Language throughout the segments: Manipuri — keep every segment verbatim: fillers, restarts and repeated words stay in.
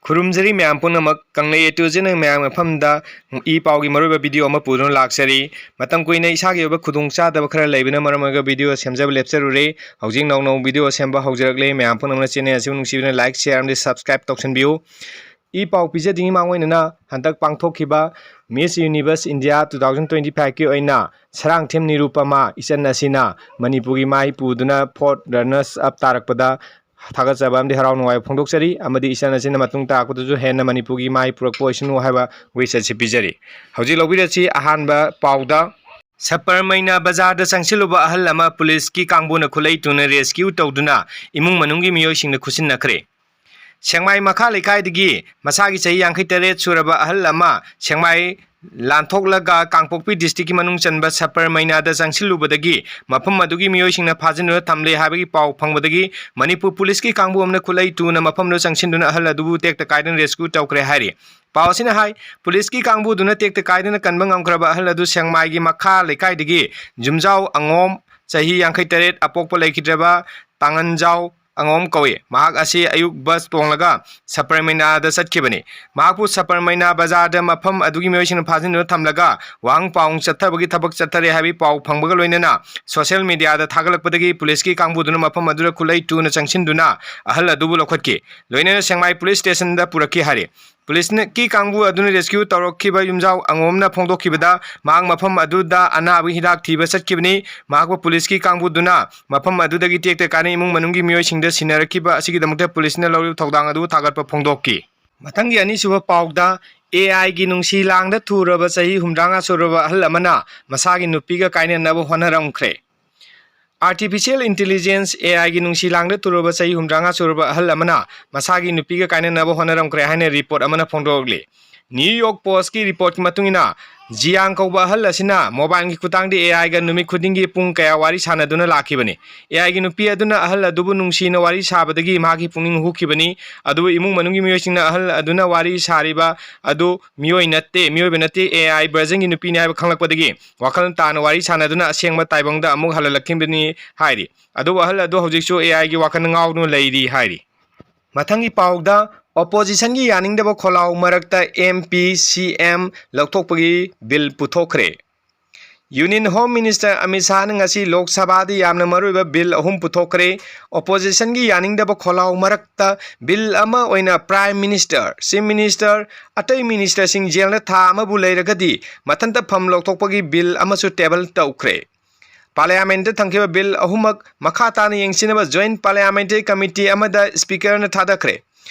ꯈꯨꯔꯨꯝꯖꯔꯤ ꯃꯌꯥꯝ ꯄꯨꯝꯅꯃꯛ꯫ ꯀꯪꯂꯩ A to Z ꯅ ꯃꯌꯥꯝ ꯃꯐꯝꯗ ꯏ ꯄꯥꯎꯒꯤ ꯃꯔꯨꯑꯣꯏꯕ video ꯑꯃ ꯄꯨꯗꯨꯅ ꯂꯥꯛꯆꯔꯤ꯫ ꯃꯇꯝ ꯀꯨꯏꯅ ꯏꯁꯥꯒꯤ ꯑꯣꯏꯕ ꯈꯨꯗꯣꯡꯆꯥꯗꯕ ꯈꯔ ꯂꯩꯕꯅ ꯃꯔꯝ ꯑꯣꯏꯔꯒ video ꯁꯦꯝꯖꯕ ꯂꯦꯞꯆꯔꯨꯔꯦ꯫ ꯍꯧꯖꯤꯛ ꯅꯧꯅ video ꯁꯦꯝꯕ ꯍꯧꯖꯔꯛꯂꯦ꯫ ꯃꯌꯥꯝ ꯄꯨꯝꯅꯃꯛꯅ channel ꯑꯁꯤꯕꯨ ꯅꯨꯡꯁꯤꯕꯤꯗꯨꯅ like, share ꯑꯃꯗꯤ subscribe ꯇꯧꯁꯤꯟꯕꯤꯌꯨ꯫ ꯏ ꯄꯥꯎ ꯄꯤꯖꯗ꯭ꯔꯤꯉꯩ ꯃꯥꯡ ꯑꯣꯏꯅꯅ ꯍꯟꯗꯛ ꯄꯥꯡꯊꯣꯛꯈꯤꯕ Miss Universe India two thousand twenty five ꯀꯤ ꯑꯣꯏꯅ ꯁꯔꯥꯡꯊꯦꯝ ꯅꯤꯔꯨꯄꯃꯥ ꯏꯆꯟ ꯑꯁꯤꯅ ꯃꯅꯤꯄꯨꯔꯒꯤ ꯃꯥꯏ ꯄꯨꯗꯨꯅ fourth runners up ꯇꯥꯔꯛꯄꯗ ꯊꯥꯒꯠꯆꯕ ꯑꯃꯗꯤ ꯍꯔꯥꯎ ꯅꯨꯡꯉꯥꯏꯕ ꯐꯣꯡꯗꯣꯛꯆꯔꯤ꯫ ꯑꯃꯗꯤ ꯏꯆꯟ ꯑꯁꯤꯅ ꯃꯇꯨꯡ ꯇꯥꯔꯛꯄꯗꯁꯨ ꯍꯦꯟꯅ ꯃꯅꯤꯄꯨꯔꯒꯤ ꯃꯥꯏ ꯄꯨꯔꯛꯄ ꯑꯣꯏꯁꯅꯨ ꯍꯥꯏꯕ wish ꯑꯁꯤ ꯄꯤꯖꯔꯤ꯫ ꯍꯧꯖꯤꯛ ꯂꯧꯕꯤꯔꯁꯤ ꯑꯍꯥꯟꯕ ꯄꯥꯎꯗ꯫ ꯁꯄꯔꯃꯩꯅꯥ ꯕꯖꯥꯔꯗ ꯆꯪꯁꯤꯜꯂꯨꯕ ꯑꯍꯜ ꯑꯃ ꯄꯨꯂꯤꯁꯀꯤ ꯀꯥꯡꯕꯨꯅ ꯈꯨꯠꯂꯩ ꯇꯨꯅ rescue ꯇꯧꯗꯨꯅ ꯏꯃꯨꯡ ꯃꯅꯨꯡꯒꯤ ꯃꯤꯑꯣꯏꯁꯤꯡꯗ ꯈꯨꯠꯁꯤꯟꯅꯈ꯭ꯔꯦ꯫ ꯁꯦꯛꯃꯥꯏ ꯃꯈꯥ ꯂꯩꯀꯥꯏꯗꯒꯤ ꯃꯁꯥꯒꯤ ꯆꯍꯤ ꯌꯥꯡꯈꯩ ꯇꯔꯦꯠ ꯁꯨꯔꯕ ꯑꯍꯜ ꯑꯃ ꯁꯦꯛꯃꯥꯏ ꯂꯥꯟꯊꯣꯛꯂꯒ ꯀꯥꯡꯄꯣꯛꯄꯤ district ꯀꯤ ꯃꯅꯨꯡ ꯆꯟꯕ ꯁꯄꯔꯃꯩꯅꯥꯗ ꯆꯪꯁꯤꯜꯂꯨꯕꯗꯒꯤ ꯃꯐꯝ ꯑꯗꯨꯒꯤ ꯃꯤꯑꯣꯏꯁꯤꯡꯅ ꯐꯥꯖꯤꯟꯗꯨꯅ ꯊꯝꯂꯦ ꯍꯥꯏꯕꯒꯤ ꯄꯥꯎ ꯐꯪꯕꯗꯒꯤ ꯃꯅꯤꯄꯨꯔ ꯄꯨꯂꯤꯁꯀꯤ ꯀꯥꯡꯕꯨ ꯑꯃꯅ ꯈꯨꯠꯂꯩ ꯇꯨꯅ ꯃꯐꯝꯗꯨ ꯆꯪꯁꯤꯟꯗꯨꯅ ꯑꯍꯜ ꯑꯗꯨꯕꯨ ꯇꯦꯛꯇ ꯀꯥꯏꯗꯅ rescue ꯇꯧꯈ꯭ꯔꯦ ꯍꯥꯏꯔꯤ꯫ ꯄꯥꯎ ꯑꯁꯤꯅ ꯍꯥꯏ, ꯄꯨꯂꯤꯁꯀꯤ ꯀꯥꯡꯕꯨꯗꯨꯅ ꯇꯦꯛꯇ ꯀꯥꯏꯗꯅ ꯀꯟꯕ ꯉꯝꯈ꯭ꯔꯕ ꯑꯍꯜ ꯑꯗꯨ ꯁꯦꯛꯃꯥꯏꯒꯤ ꯃꯈꯥ ꯂꯩꯀꯥꯏꯗꯒꯤ ꯌꯨꯝꯖꯥꯎ ꯑꯉꯣꯝ, ꯆꯍꯤ ꯌꯥꯡꯈꯩ ꯇꯔꯦꯠ, ꯑꯄꯣꯛꯄ ꯂꯩꯈꯤꯗ꯭ꯔꯕ ꯇꯥꯡꯉꯟꯖꯥꯎ ꯑꯉꯣꯝ ꯀꯧꯏ꯫ ꯃꯍꯥꯛ ꯑꯁꯤ ꯑꯌꯨꯛ bus ꯇꯣꯡꯂꯒ ꯁꯄꯔꯃꯩꯅꯥꯗ ꯆꯠꯈꯤꯕꯅꯤ꯫ ꯃꯍꯥꯛꯄꯨ ꯁꯄꯔꯃꯩꯅꯥ ꯕꯖꯥꯔꯗ ꯃꯐꯝ ꯑꯗꯨꯒꯤ ꯃꯤꯑꯣꯏꯁꯤꯡꯅ ꯐꯥꯖꯤꯟꯗꯨꯅ ꯊꯝꯂꯒ ꯋꯥꯍꯪ ꯄꯥꯎꯍꯪ ꯆꯠꯊꯕꯒꯤ ꯊꯕꯛ ꯆꯠꯊꯔꯦ ꯍꯥꯏꯕꯒꯤ ꯄꯥꯎ ꯐꯪꯕꯒ ꯂꯣꯏꯅꯅ social media ꯗ ꯊꯥꯒꯠꯂꯛꯄꯗꯒꯤ ꯄꯨꯂꯤꯁꯀꯤ ꯀꯥꯡꯕꯨꯗꯨꯅ ꯃꯐꯝ ꯑꯗꯨꯗ ꯈꯨꯠꯂꯩ ꯇꯨꯅ ꯆꯪꯁꯤꯟꯗꯨꯅ ꯑꯍꯜ ꯑꯗꯨꯕꯨ ꯂꯧꯈꯠꯈꯤ꯫ ꯂꯣꯏꯅꯅ ꯁꯦꯛꯃꯥꯏ police station ꯗ ꯄꯨꯔꯛꯈꯤ ꯍꯥꯏꯔꯤ꯫ ꯄꯨꯂꯤꯁꯀꯤ ꯀꯥꯡꯕꯨ ꯑꯗꯨꯅ rescue ꯇꯧꯔꯛꯈꯤꯕ ꯌꯨꯝꯖꯥꯎ ꯑꯉꯣꯝꯅ ꯐꯣꯡꯗꯣꯛꯈꯤꯕꯗ, ꯃꯍꯥꯛ ꯃꯐꯝ ꯑꯗꯨꯗ ꯑꯅꯥꯕꯒꯤ ꯍꯤꯗꯥꯛ ꯊꯤꯕ ꯆꯠꯈꯤꯕꯅꯤ꯫ ꯃꯍꯥꯛꯄꯨ ꯄꯨꯂꯤꯁꯀꯤ ꯀꯥꯡꯕꯨꯗꯨꯅ ꯃꯐꯝ ꯑꯗꯨꯗꯒꯤ ꯇꯦꯛꯇ ꯀꯥꯏꯅ ꯏꯃꯨꯡ ꯃꯅꯨꯡꯒꯤ ꯃꯤꯑꯣꯏꯁꯤꯡꯗ ꯁꯤꯟꯅꯔꯛꯈꯤꯕ ꯑꯁꯤꯒꯤꯗꯃꯛꯇ ꯄꯨꯂꯤꯁꯅ ꯂꯧꯔꯤꯕ ꯊꯧꯗꯥꯡ ꯑꯗꯨ ꯊꯥꯒꯠꯄ ꯐꯣꯡꯗꯣꯛꯈꯤ꯫ ꯃꯊꯪꯒꯤ ꯑꯅꯤꯁꯨꯕ ꯄꯥꯎꯗ, A I ꯒꯤ ꯅꯨꯡꯁꯤ ꯂꯥꯡꯗ ꯊꯨꯔꯕ ꯆꯍꯤ ꯍꯨꯝꯗ꯭ꯔꯥꯉꯥ ꯁꯨꯔꯕ ꯑꯍꯜ ꯑꯃꯅ ꯃꯁꯥꯒꯤ ꯅꯨꯄꯤꯒ ꯀꯥꯏꯅꯅꯕ ꯍꯣꯠꯅꯔꯝꯈ꯭ꯔꯦ꯫ Artificial intelligence, A I ꯒꯤ ꯅꯨꯡꯁꯤ ꯂꯥꯡꯗ ꯊꯨꯔꯕ ꯆꯍꯤ ꯍꯨꯝꯗ꯭ꯔꯥꯉꯥ ꯁꯨꯔꯕ ꯑꯍꯜ ꯑꯃꯅ ꯃꯁꯥꯒꯤ ꯅꯨꯄꯤꯒ ꯀꯥꯏꯅꯅꯕ ꯍꯣꯠꯅꯔꯝꯈ꯭ꯔꯦ ꯍꯥꯏꯅ report ꯑꯃꯅ ꯐꯣꯡꯗꯣꯛꯂꯤ꯫ New York Post ꯀꯤ report ꯀꯤ ꯃꯇꯨꯡ ꯏꯟꯅ, ꯖꯤꯌꯥꯡ ꯀꯧꯕ ꯑꯍꯜ ꯑꯁꯤꯅ mobile ꯒꯤ ꯈꯨꯠꯊꯥꯡꯗ A I ꯒ ꯅꯨꯃꯤꯠ ꯈꯨꯗꯤꯡꯒꯤ ꯄꯨꯡ ꯀꯌꯥ ꯋꯥꯔꯤ ꯁꯥꯟꯅꯗꯨꯅ ꯂꯥꯛꯈꯤꯕꯅꯤ꯫ A I ꯒꯤ ꯅꯨꯄꯤ ꯑꯗꯨꯅ ꯑꯍꯜ ꯑꯗꯨꯕꯨ ꯅꯨꯡꯁꯤꯅ ꯋꯥꯔꯤ ꯁꯥꯕꯗꯒꯤ ꯃꯍꯥꯛꯀꯤ ꯄꯨꯛꯅꯤꯡ ꯍꯨꯈꯤꯕꯅꯤ꯫ ꯑꯗꯨꯕꯨ ꯏꯃꯨꯡ ꯃꯅꯨꯡꯒꯤ ꯃꯤꯑꯣꯏꯁꯤꯡꯅ ꯑꯍꯜ ꯑꯗꯨꯅ ꯋꯥꯔꯤ ꯁꯥꯔꯤꯕ ꯑꯗꯨ ꯃꯤꯑꯣꯏ ꯅꯠꯇꯦ, ꯃꯤꯑꯣꯏꯕ ꯅꯠꯇꯦ, A I version ꯒꯤ ꯅꯨꯄꯤꯅꯤ ꯍꯥꯏꯕ ꯈꯪꯂꯛꯄꯗꯒꯤ ꯋꯥꯈꯜ ꯇꯥꯅ ꯋꯥꯔꯤ ꯁꯥꯟꯅꯗꯨꯅ ꯑꯁꯦꯡꯕ ꯇꯥꯏꯕꯪꯗ ꯑꯃꯨꯛ ꯍꯜꯍꯜꯂꯛꯈꯤꯕꯅꯤ ꯍꯥꯏꯔꯤ꯫ ꯑꯗꯨꯕꯨ ꯑꯍꯜ ꯑꯗꯨ ꯍꯧꯖꯤꯛꯁꯨ A I ꯒꯤ ꯋꯥꯈꯜ ꯉꯥꯎꯗꯨꯅ ꯂꯩꯔꯤ ꯍꯥꯏꯔꯤ꯫ ꯃꯊꯪꯒꯤ ꯄꯥꯎꯗ, Oppositionꯒꯤ ꯌꯥꯅꯤꯡꯗꯕ ꯈꯣꯜꯂꯥꯎ ꯃꯔꯛꯇ M P C M ꯂꯧꯊꯣꯛꯄꯒꯤ bill ꯄꯨꯊꯣꯛꯈ꯭ꯔꯦ꯫ Union Home Minister Amit ꯁꯥꯍꯅ ꯉꯁꯤ ꯂꯣꯛ ꯁꯚꯥꯗ ꯌꯥꯝꯅ ꯃꯔꯨꯑꯣꯏꯕ bill ꯑꯍꯨꯝ ꯄꯨꯊꯣꯛꯈ꯭ꯔꯦ꯫ Oppositionꯒꯤ ꯌꯥꯅꯤꯡꯗꯕ ꯈꯣꯜꯂꯥꯎ ꯃꯔꯛꯇ bill ꯑꯃ ꯑꯣꯏꯅ Prime Minister, Chief Minister, ꯑꯇꯩ ministerꯁꯤꯡ ꯖꯦꯜꯗ ꯊꯥ ꯑꯃꯕꯨ ꯂꯩꯔꯒꯗꯤ ꯃꯊꯟꯇ ꯐꯝ ꯂꯧꯊꯣꯛꯄꯒꯤ bill ꯑꯃꯁꯨ table ꯇꯧꯈ꯭ꯔꯦ꯫ Parliamentꯇ ꯊꯝꯈꯤꯕ bill ꯑꯍꯨꯝꯃꯛ ꯃꯈꯥ ꯇꯥꯅ ꯌꯦꯡꯁꯤꯟꯅꯕ Joint Parliamentary Committee ꯑꯃꯗ Speakerꯅ ꯊꯥꯗꯈ꯭ꯔꯦ꯫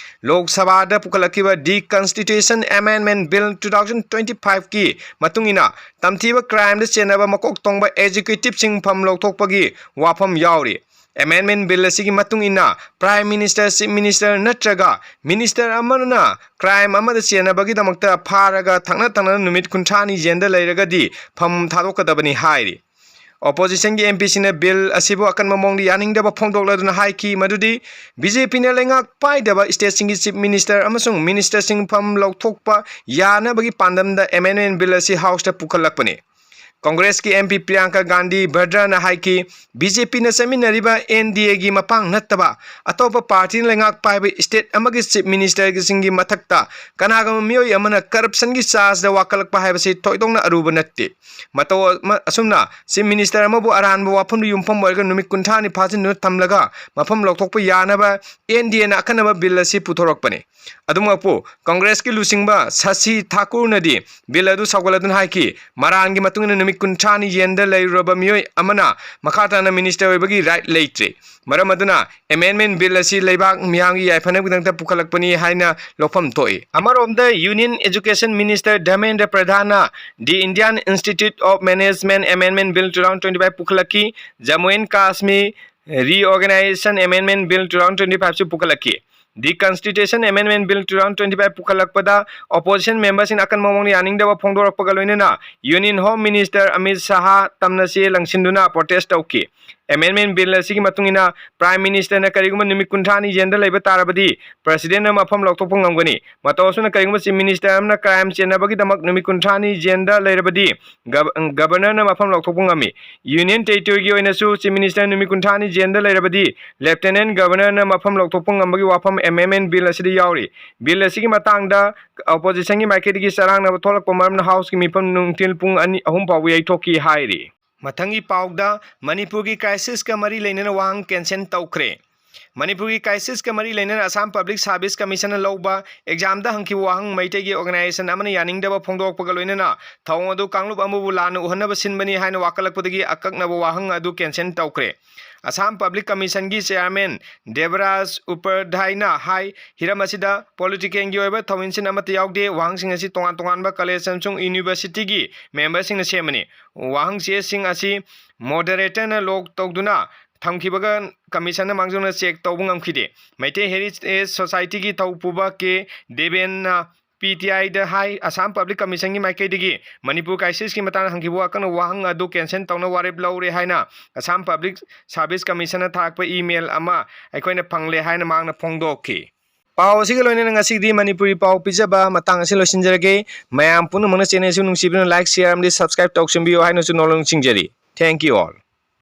ꯂꯣꯛ ꯁꯚꯥꯗ ꯄꯨꯈꯠꯂꯛꯈꯤꯕ Deconstitution Amendment Bill two thousand twenty fiveꯀꯤ ꯃꯇꯨꯡ ꯏꯟꯅ ꯇꯝꯊꯤꯕ crimeꯗ ꯆꯦꯟꯅꯕ ꯃꯀꯣꯛ ꯊꯣꯡꯕ executiveꯁꯤꯡ ꯐꯝ ꯂꯧꯊꯣꯛꯄꯒꯤ ꯋꯥꯐꯝ ꯌꯥꯎꯔꯤ꯫ Amendment bill ꯑꯁꯤꯒꯤ ꯃꯇꯨꯡ ꯏꯟꯅ Prime Minister, Chief Minister ꯅꯠꯇ꯭ꯔꯒ minister ꯑꯃꯅ crime ꯑꯃꯗ ꯆꯦꯟꯅꯕꯒꯤꯗꯃꯛꯇ ꯐꯥꯔꯒ ꯊꯪꯅ ꯊꯪꯅꯅ ꯅꯨꯃꯤꯠ ꯀꯨꯟꯊ꯭ꯔꯥꯅꯤ ꯖꯦꯜꯗ ꯂꯩꯔꯒꯗꯤ ꯐꯝ ꯊꯥꯗꯣꯛꯀꯗꯕꯅꯤ ꯍꯥꯏꯔꯤ꯫ Oppositionꯒꯤ MPꯁꯤꯡꯅ bill ꯑꯁꯤꯕꯨ ꯑꯀꯟꯕ ꯃꯑꯣꯡꯗ ꯌꯥꯅꯤꯡꯗꯕ ꯐꯣꯡꯗꯣꯛꯂꯗꯨꯅ ꯍꯥꯏꯈꯤ ꯃꯗꯨꯗꯤ BJPꯅ ꯂꯩꯉꯥꯛ ꯄꯥꯏꯗꯕ stateꯁꯤꯡꯒꯤ chief minister ꯑꯃꯁꯨꯡ ministerꯁꯤꯡ ꯐꯝ ꯂꯧꯊꯣꯛꯄ ꯌꯥꯅꯕꯒꯤ ꯄꯥꯟꯗꯝꯗ amendment bill ꯑꯁꯤ Houseꯇ ꯄꯨꯈꯠꯂꯛꯄꯅꯤ꯫ Congressꯀꯤ MP Priyanka Gandhi Vadraꯅ ꯍꯥꯏꯈꯤ, BJPꯅ ꯆꯠꯃꯤꯟꯅꯔꯤꯕ NDAꯒꯤ ꯃꯄꯥꯡ ꯅꯠꯇꯕ ꯑꯇꯣꯞꯄ partyꯅ ꯂꯩꯉꯥꯛ ꯄꯥꯏꯕ state ꯑꯃꯒꯤ chief ministerꯁꯤꯡꯒꯤ ꯃꯊꯛꯇ ꯀꯅꯥꯒꯨꯝꯕ ꯃꯤꯑꯣꯏ ꯑꯃꯅ corruptionꯒꯤ chargeꯗ ꯋꯥꯀꯠꯂꯛꯄ ꯍꯥꯏꯕꯁꯤ ꯊꯣꯏꯗꯣꯛꯅ ꯑꯔꯨꯕ ꯅꯠꯇꯦ꯫ ꯃꯇꯧ ꯑꯃ-, ꯑꯁꯨꯝꯅ chief minister ꯑꯃꯕꯨ ꯑꯔꯥꯟꯕ ꯋꯥꯐꯝꯗ ꯌꯨꯝꯐꯝ ꯑꯣꯏꯔꯒ ꯅꯨꯃꯤꯠ ꯀꯨꯟꯊ꯭ꯔꯥꯅꯤ ꯐꯥꯖꯤꯟꯗꯨꯅ ꯊꯝꯂꯒ ꯃꯐꯝ ꯂꯧꯊꯣꯛꯄ ꯌꯥꯅꯕ NDAꯅ ꯑꯈꯟꯅꯕ bill ꯑꯁꯤ ꯄꯨꯊꯣꯔꯛꯄꯅꯤ꯫ ꯑꯗꯨꯃꯛꯄꯨ Congressꯀꯤ ꯂꯨꯆꯤꯡꯕ ꯁꯁꯤ ꯊꯥꯀꯨꯔꯅꯗꯤ bill ꯑꯗꯨ ꯁꯧꯒꯠꯂꯗꯨꯅ ꯍꯥꯏꯈꯤ, ꯃꯔꯥꯟꯒꯤ ꯃꯇꯨꯡ ꯏꯟꯅ ꯅꯨꯃꯤꯠ ꯀꯨꯟꯊ꯭ꯔꯥꯅꯤ ꯖꯦꯜꯗ ꯂꯩꯔꯨꯔꯕ ꯃꯤꯑꯣꯏ ꯑꯃꯅ ꯃꯈꯥ ꯇꯥꯅ minister ꯑꯣꯏꯕꯒꯤ right ꯂꯩꯇ꯭ꯔꯦ꯫ ꯃꯔꯝ ꯑꯗꯨꯅ amendment bill ꯑꯁꯤ ꯂꯩꯕꯥꯛ ꯃꯤꯌꯥꯝꯒꯤ ꯌꯥꯏꯐꯅꯕꯒꯤꯗꯃꯛꯇ ꯄꯨꯈꯠꯂꯛꯄꯅꯤ ꯍꯥꯏꯅ ꯂꯧꯐꯝ ꯊꯣꯛꯏ꯫ ꯑꯃꯔꯣꯝꯗ Union Education Minister Dharmendra Pradhanꯅ The Indian Institute of Management Amendment Bill two thousand twenty-five ꯄꯨꯈꯠꯂꯛꯈꯤ꯫ Jammu and Kashmir Reorganization Amendment Bill two thousand twenty-fiveꯁꯨ ꯄꯨꯈꯠꯂꯛꯈꯤ꯫ Deconstitution Amendment Bill two thousand twenty-five ꯄꯨꯈꯠꯂꯛꯄꯗ opposition memberꯁꯤꯡꯅ ꯑꯀꯟꯕ ꯃꯑꯣꯡꯗ ꯌꯥꯅꯤꯡꯗꯕ ꯐꯣꯡꯗꯣꯔꯛꯄꯒ ꯂꯣꯏꯅꯅ Union Home Minister Amit Shah ꯇꯝꯅ ꯆꯦ ꯂꯪꯁꯤꯟꯗꯨꯅ protest ꯇꯧꯈꯤ꯫ ꯑꯦꯃꯦꯟꯃꯦꯟ ꯕꯤꯜ ꯑꯁꯤꯒꯤ ꯃꯇꯨꯡ ꯏꯟꯅ ꯄ꯭ꯔꯥꯏꯝ ꯃꯤꯅꯤꯁꯇꯔꯅ ꯀꯔꯤꯒꯨꯝꯕ ꯅꯨꯃꯤꯠ ꯀꯨꯟꯊ꯭ꯔꯥꯅꯤ ꯖꯦꯜꯗ ꯂꯩꯕ ꯇꯥꯔꯕꯗꯤ ꯄ꯭ꯔꯁꯤꯗꯦꯟꯅ ꯃꯐꯝ ꯂꯧꯊꯣꯛꯄ ꯉꯝꯒꯅꯤ꯫ ꯃꯇꯧ ꯑꯁꯨꯝꯅ ꯀꯔꯤꯒꯨꯝꯕ ꯆꯤꯐ ꯃꯤꯅꯤꯁꯇꯔ ꯑꯃꯅ ꯀ꯭ꯔꯥꯏꯝ ꯆꯦꯟꯅꯕꯒꯤꯗꯃꯛ ꯅꯨꯃꯤꯠ ꯀꯨꯟꯊ꯭ꯔꯥꯅꯤ ꯖꯦꯜꯗ ꯂꯩꯔꯕꯗꯤ ꯒꯕ-, ꯒꯕꯔꯅꯔꯅ ꯃꯐꯝ ꯂꯧꯊꯣꯛꯄ ꯉꯝꯃꯤ꯫ ꯌꯨꯅꯤꯌꯟ ꯇꯦꯔꯤꯇꯣꯔꯤꯒꯤ ꯑꯣꯏꯅꯁꯨ ꯆꯤꯐ ꯃꯤꯅꯤꯁꯇꯔ ꯅꯨꯃꯤꯠ ꯀꯨꯟꯊ꯭ꯔꯥꯅꯤ ꯖꯦꯜꯗ ꯂꯩꯔꯕꯗꯤ ꯂꯦꯐꯇꯦꯅꯦꯟ ꯒꯕꯔꯅꯔꯅ ꯃꯐꯝ ꯂꯧꯊꯣꯛꯄ ꯉꯝꯕꯒꯤ ꯋꯥꯐꯝ ꯑꯦꯃꯦꯟꯃꯦꯟ ꯕꯤꯜ ꯑꯁꯤꯗ ꯌꯥꯎꯔꯤ꯫ ꯕꯤꯜ ꯑꯁꯤꯒꯤ ꯃꯇꯥꯡꯗ ꯑꯣꯄꯣꯖꯤꯁꯟꯒꯤ ꯃꯥꯏꯀꯩꯗꯒꯤ ꯆꯔꯥꯡꯅꯕ ꯊꯣꯛꯂꯛꯄ ꯃꯔꯝꯅ ꯍꯥꯎꯁꯀꯤ ꯃꯤꯐꯝ ꯅꯨꯡꯊꯤꯜ ꯄꯨꯡ ꯑꯅꯤ, ꯑꯍꯨꯝ ꯐꯥꯎꯕ ꯌꯩꯊꯣꯛꯈꯤ ꯍꯥꯏꯔꯤ꯫ ꯃꯊꯪꯒꯤ ꯄꯥꯎꯗ ꯃꯅꯤꯄꯨꯔꯒꯤ ꯀ꯭ꯔꯥꯏꯁꯤꯁꯀ ꯃꯔꯤ ꯂꯩꯅꯅ ꯋꯥꯍꯪ ꯀꯦꯟꯁꯦꯜ ꯇꯧꯈ꯭ꯔꯦ꯫ ꯃꯅꯤꯄꯨꯔꯒꯤ ꯀ꯭ꯔꯥꯏꯁꯤꯁꯀ ꯃꯔꯤ ꯂꯩꯅꯅ ꯑꯁꯥꯝ ꯄꯕ꯭ꯂꯤꯛ ꯁꯥꯔꯚꯤꯁ ꯀꯃꯤꯁꯟꯅ ꯂꯧꯕ ꯑꯦꯛꯖꯥꯝꯗ ꯍꯪꯈꯤꯕ ꯋꯥꯍꯪ ꯃꯩꯇꯩꯒꯤ ꯑꯣꯔꯒꯅꯥꯏꯖꯦꯁꯟ ꯑꯃꯅ ꯌꯥꯅꯤꯡꯗꯕ ꯐꯣꯡꯗꯣꯛꯄꯒ ꯂꯣꯏꯅꯅ ꯊꯧꯑꯣꯡ ꯑꯗꯨ ꯀꯥꯡꯂꯨꯞ ꯑꯃꯕꯨ ꯂꯥꯟꯅ ꯎꯍꯟꯅꯕ ꯁꯤꯟꯕꯅꯤ ꯍꯥꯏꯅ ꯋꯥꯀꯠꯂꯛꯄꯗꯒꯤ ꯑꯀꯛꯅꯕ ꯋꯥꯍꯪ ꯑꯗꯨ ꯀꯦꯟꯁꯦꯜ ꯇꯧꯈ꯭ꯔꯦ꯫ ꯑꯁꯥꯝ ꯄꯕ꯭ꯂꯤꯛ ꯀꯃꯤꯁꯟꯒꯤ ꯆꯦꯌꯔꯃꯦꯟ ꯗꯦꯕꯔꯥꯖ ꯎꯄꯥꯙ꯭ꯌꯥꯏꯅ ꯍꯥꯏ, ꯍꯤꯔꯝ ꯑꯁꯤꯗ ꯄꯣꯂꯤꯇꯤꯀꯦꯜꯒꯤ ꯑꯣꯏꯕ ꯊꯧꯃꯤꯟꯁꯤꯟ ꯑꯃꯠꯇ ꯌꯥꯎꯗꯦ꯫ ꯋꯥꯍꯪꯁꯤꯡ ꯑꯁꯤ ꯇꯣꯉꯥꯟ ꯇꯣꯉꯥꯟꯕ ꯀꯣꯂꯦꯖ ꯑꯃꯁꯨꯡ ꯌꯨꯅꯤꯚꯔꯁꯤꯇꯤꯒꯤ ꯃꯦꯝꯕꯔꯁꯤꯡꯅ ꯁꯦꯝꯕꯅꯤ꯫ ꯋꯥꯍꯪ ꯆꯦꯁꯤꯡ ꯑꯁꯤ ꯃꯣꯗꯔꯦꯇꯔꯅ ꯂꯣꯛ ꯇꯧꯗꯨꯅ ꯊꯝꯈꯤꯕꯒ ꯀꯃꯤꯁꯟꯅ ꯃꯥꯡꯖꯧꯅ ꯆꯦꯛ ꯇꯧꯕ ꯉꯝꯈꯤꯗꯦ꯫ ꯃꯩꯇꯩ ꯍꯦꯔꯤꯇꯦꯖ ꯁꯣꯁꯥꯏꯇꯤꯒꯤ ꯊꯧꯄꯨꯕ ꯀꯦ ꯗꯦꯕꯦꯟꯅ ꯄꯤ ꯇꯤ ꯑꯥꯏꯗ ꯍꯥꯏ, ꯑꯁꯥꯝ ꯄꯕ꯭ꯂꯤꯛ ꯀꯃꯤꯁꯟꯒꯤ ꯃꯥꯏꯀꯩꯗꯒꯤ ꯃꯅꯤꯄꯨꯔ ꯀ꯭ꯔꯥꯏꯁꯤꯁꯀꯤ ꯃꯇꯥꯡꯗ ꯍꯪꯈꯤꯕ ꯑꯀꯛꯅꯕ ꯋꯥꯍꯪ ꯑꯗꯨ ꯀꯦꯟꯁꯦꯜ ꯇꯧꯅꯕ ꯋꯥꯔꯦꯞ ꯂꯧꯔꯦ ꯍꯥꯏꯅ ꯑꯁꯥꯝ ꯄꯕ꯭ꯂꯤꯛ ꯁꯥꯔꯚꯤꯁ ꯀꯃꯤꯁꯟꯅ ꯊꯥꯔꯛꯄ ꯏꯃꯦꯜ ꯑꯃ ꯑꯩꯈꯣꯏꯅ ꯐꯪꯂꯦ ꯍꯥꯏꯅ ꯃꯍꯥꯛꯅ ꯐꯣꯡꯗꯣꯛꯈꯤ꯫ ꯄꯥꯎ ꯑꯁꯤꯒ ꯂꯣꯏꯅꯅ ꯉꯁꯤꯒꯤꯗꯤ ꯃꯅꯤꯄꯨꯔꯤ ꯄꯥꯎ ꯄꯤꯖꯕ ꯃꯇꯥꯡ ꯑꯁꯤ ꯂꯣꯏꯁꯤꯟꯖꯔꯒꯦ꯫ ꯃꯌꯥꯝ ꯄꯨꯝꯅꯃꯛꯅ ꯆꯦꯅꯦꯜ ꯑꯁꯤ ꯅꯨꯡꯁꯤꯕꯤꯗꯨꯅ ꯂꯥꯏꯛ, ꯁꯤꯌꯥꯔ ꯑꯃꯗꯤ ꯁꯕꯁꯀ꯭ꯔꯥꯏꯕ ꯇꯧꯁꯤꯟꯕꯤꯌꯨ ꯍꯥꯏꯅꯁꯨ ꯅꯣꯡꯂꯨꯛ ꯅꯤꯡꯁꯤꯡꯖꯔꯤ꯫ Thank you all.